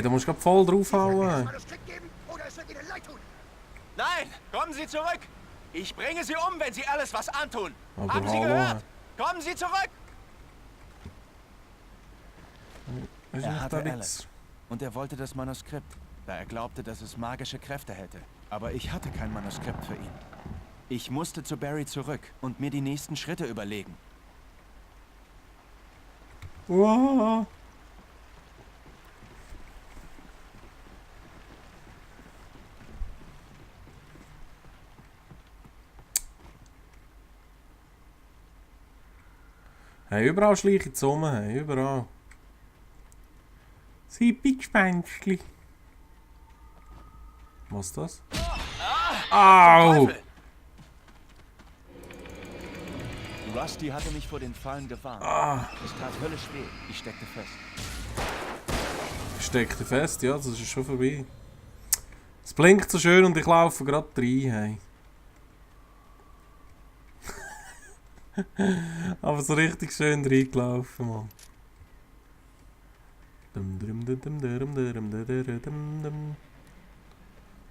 Hey, da musst du voll draufhauen. Nein, kommen Sie zurück! Ich bringe Sie um, wenn Sie alles was antun! Aber Haben Sie hallo. gehört? Kommen Sie zurück! Er hatte Alice. Und er wollte das Manuskript, da er glaubte, dass es magische Kräfte hätte. Aber ich hatte kein Manuskript für ihn. Ich musste zu Barry zurück und mir die nächsten Schritte überlegen. Wow. Hey, überall schleiche ich rum, hey, überall. Siebig-Spenstli. Was ist das? Au! Rusty hatte mich vor den Fallen gewarnt. Es tat höllisch weh. Ich steckte fest. Steckte fest, ja, das ist schon vorbei. Es blinkt so schön und ich laufe gerade rein, hey. Aber so richtig schön reingelaufen, Mann.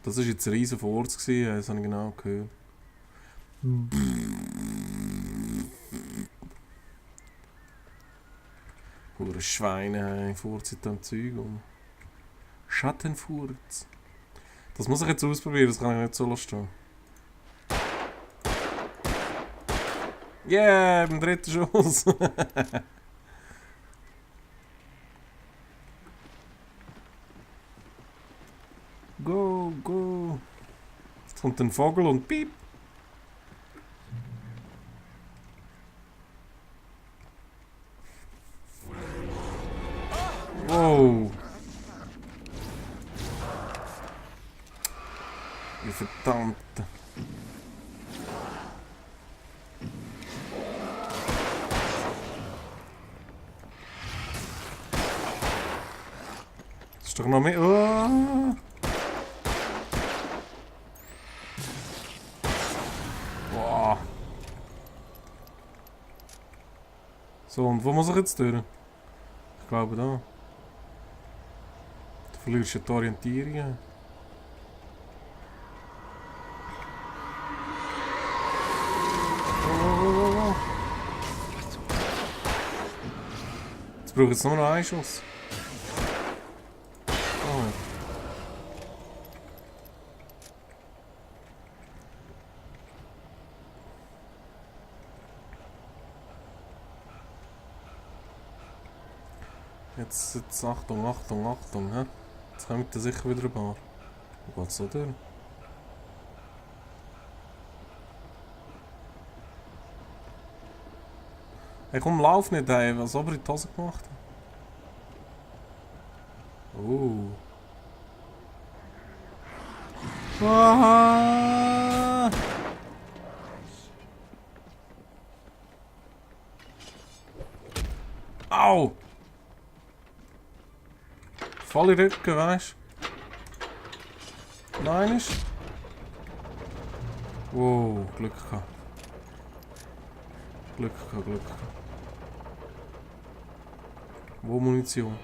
Das war jetzt ein riesen Furz, das habe ich genau gehört. Hure Schweine, furzen am Zeug um. Schattenfurz. Das muss ich jetzt ausprobieren, das kann ich nicht so lassen. Yeah, beim dritten Schuss. Go, go. Jetzt kommt ein Vogel und piep. Wow. Ihr verdammte. Das ist doch noch mehr. Oh. Wow. So, und wo muss ich jetzt durch? Ich glaube da. Du verlierst ja die Orientierung. Jetzt brauche ich jetzt nur noch einen Schuss. Oh. Jetzt Achtung, Achtung, Achtung, hä? Jetzt kommt er sicher wieder ein. Wo geht's so durch? Hey, komm, lauf nicht, ey, was aber in die Hose gemacht hat. Oh. Ah. Au! Volle Rücken, weißt du? Nein ist. Wow, Glück gehabt. Glück gehabt, Glück gehabt. Wo Munition?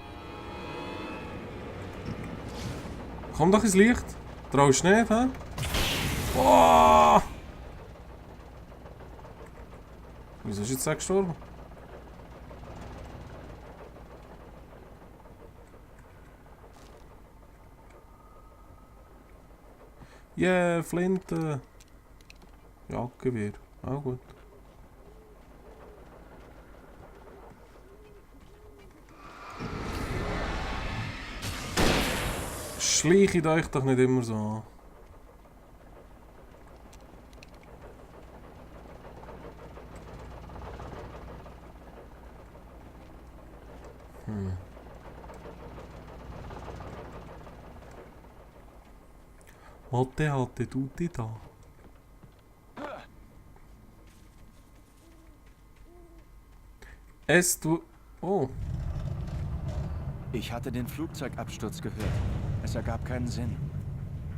Komm doch ins Licht. Traust du nicht, hä? Oh! Wieso ist jetzt der gestorben? Yeah, Flinte. Jagdgewehr. Auch gut. Schleicht euch doch nicht immer so an. Hatte, tutti da. Oh. Ich hatte den Flugzeugabsturz gehört. Es ergab keinen Sinn.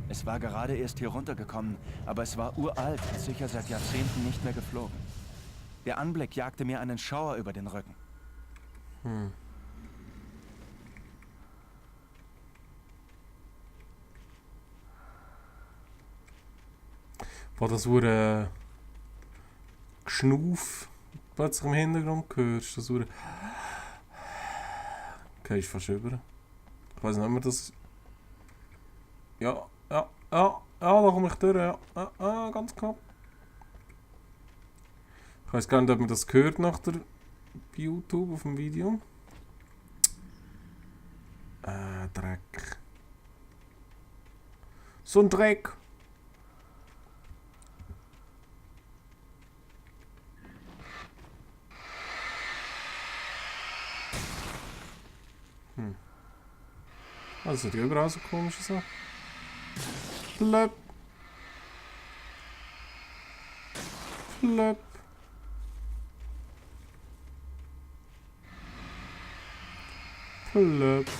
Es war gerade erst hier runtergekommen, aber es war uralt und sicher seit Jahrzehnten nicht mehr geflogen. Der Anblick jagte mir einen Schauer über den Rücken. Wo das hure Geschnauf plötzlich im Hintergrund hörst. Das hure... Okay, ist fast über. Ich weiß nicht, ob man das... Ja, ja, ja, ja, da komme ich durch, ja. Ganz knapp. Ich weiß gar nicht, ob man das gehört nach der... bei YouTube auf dem Video. Dreck. So ein Dreck! Das sind überall so komische Sachen. Flöpp. Flöpp. Flöpp.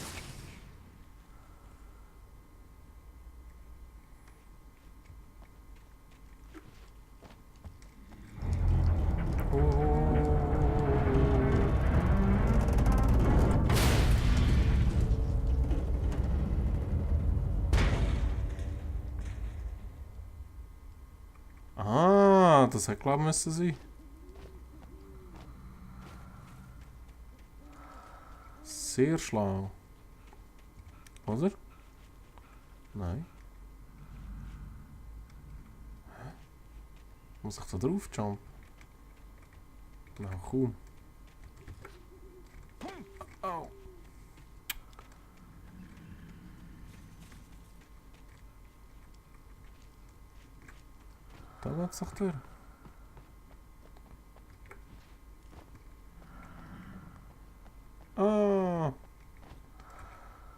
Ah, das hätte glaube ich müssen sein. Sehr schlau. Oder? Nein. Hä? Muss ich da drauf jumpen? Na, kaum. Au. Da geht's doch durch. Ah.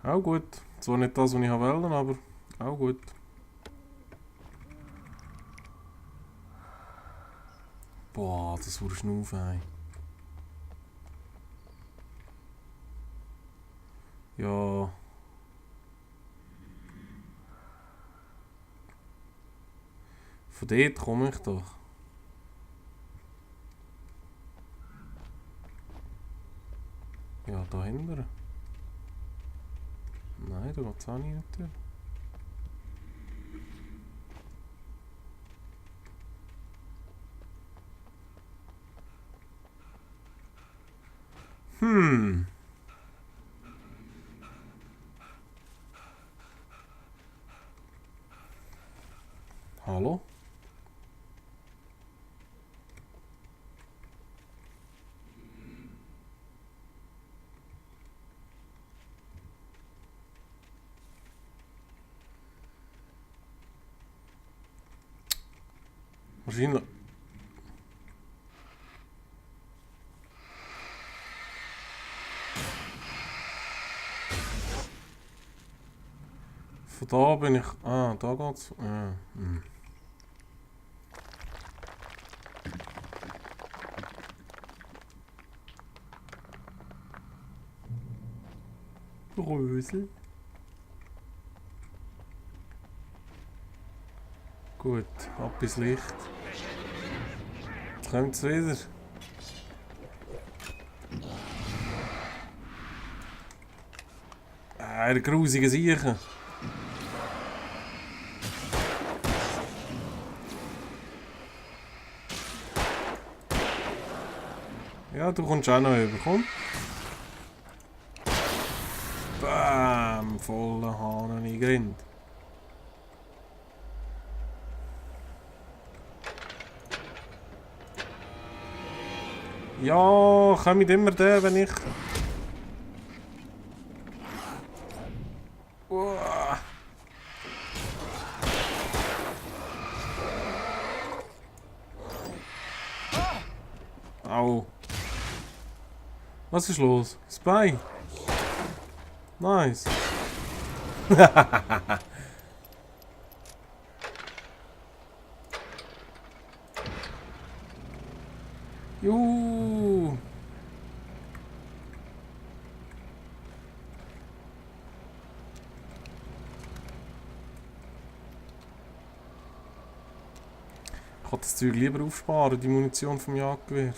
Auch gut. Zwar nicht das, was ich wollte, aber auch gut. Boah, das wurde Schnaufen, ey. Ja. Von dort komme ich doch. Ja, da hinten. Nein, da geht's auch nicht durch. Hallo? Wahrscheinlich. Von da bin ich. Ah, da geht's. Brösel. Gut, ab ins Licht. Jetzt kommt es wieder. Der grusige Siechen. Ja, du kommst auch noch über, komm. Bam, voller Hahn in Grind. Ja, kommt immer der, wenn ich... Uah. Au. Was ist los? Spy? Nice. Juhu. Ich kann das Zeug lieber aufsparen, die Munition vom Jagdgewehr.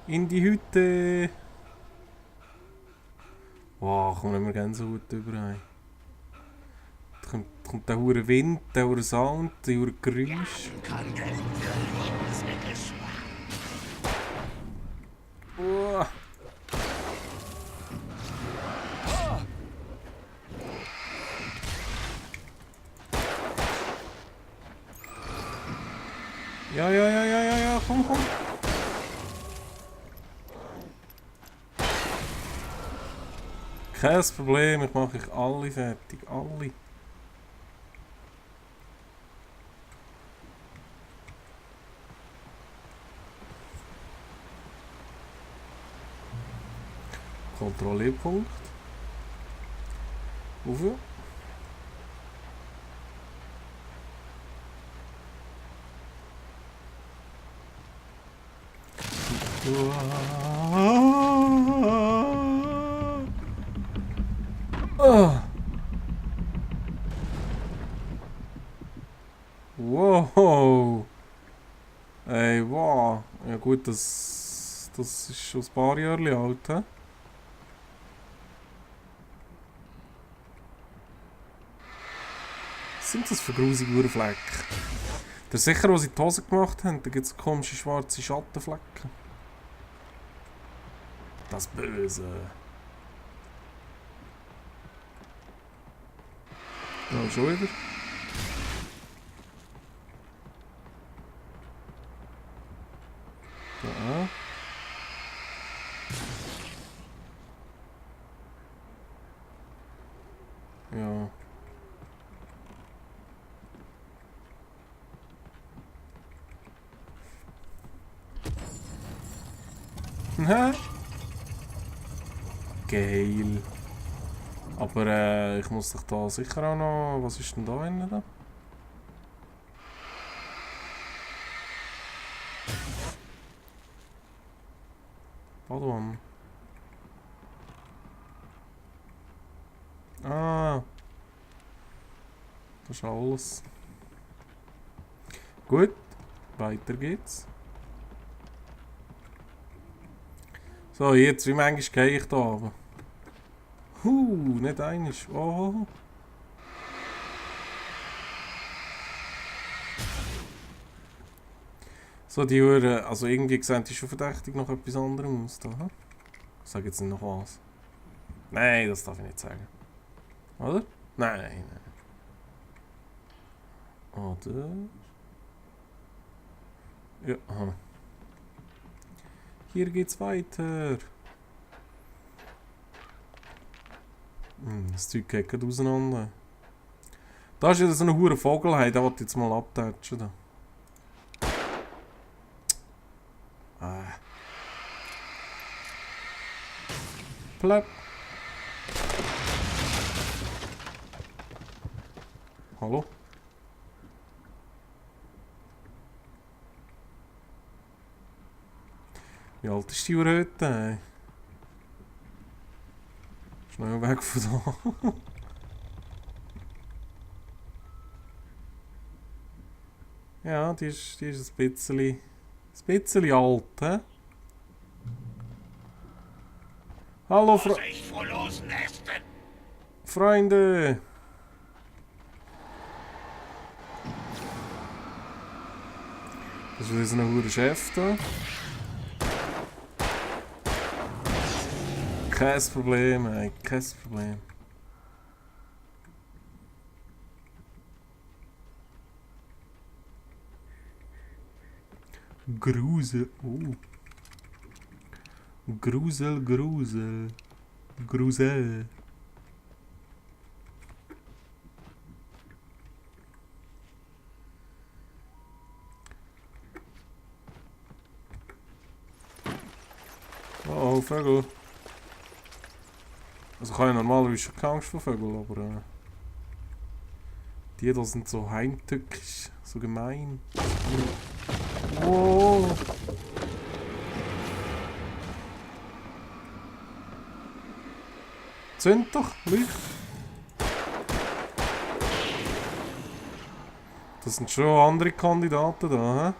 In die Hütte. Wow, komm, nehmen wir Gänsehaut überall. Da kommt der hure Wind, der hure Sound, der hure Geräusch. Oh. Ja, komm. Kein Problem, ich mache euch alle fertig, alle. Kontrollierpunkt. Hoeveel? Wow. Ey, wow. Ja gut, das ist schon ein paar Jahre alt, he? Was sind das für grusige Flecken? Das ist sicher, was sie die Hose gemacht haben. Da gibt es komische schwarze Schattenflecken. Das Böse. Ja, schon wieder. Da. Ja. Hä? Geil. Aber ich muss doch da sicher auch noch... Was ist denn da innen da? Badewanne. Ah. Das ist alles. Gut. Weiter geht's. So, jetzt, wie manchmal gehe ich da runter? Nicht einig. Oh. So, die Uhren, also irgendwie sehen die schon verdächtig nach etwas anderem aus da. Hm? Ich sage jetzt nicht noch was. Nein, das darf ich nicht sagen. Oder? Nein. Oder? Ja, aha. Hier geht's weiter. Das Zeug geht gerade auseinander. Da ist ja so eine hure Vogelheit, der wollte jetzt mal abtatschen. Da. Plöpp. Hallo? Wie alt ist die Uhr heute? Schnell weg von da. Ja, die ist ein bisschen alt, hä? Hallo, Freunde! Das ist wieder so ein hoher Chef da. Kein Problem, ey, kein Problem. Grusel, oh. Grusel. Oh, Vögel. Also ich habe ja normalerweise keine Angst vor Vögeln, aber die da sind so heimtückisch, so gemein. Wow. Zünd doch, Leucht. Das sind schon andere Kandidaten da, hä?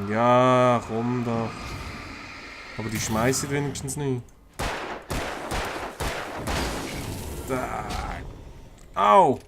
Ja, komm doch. Aber die schmeißen wenigstens nicht. Da. Au!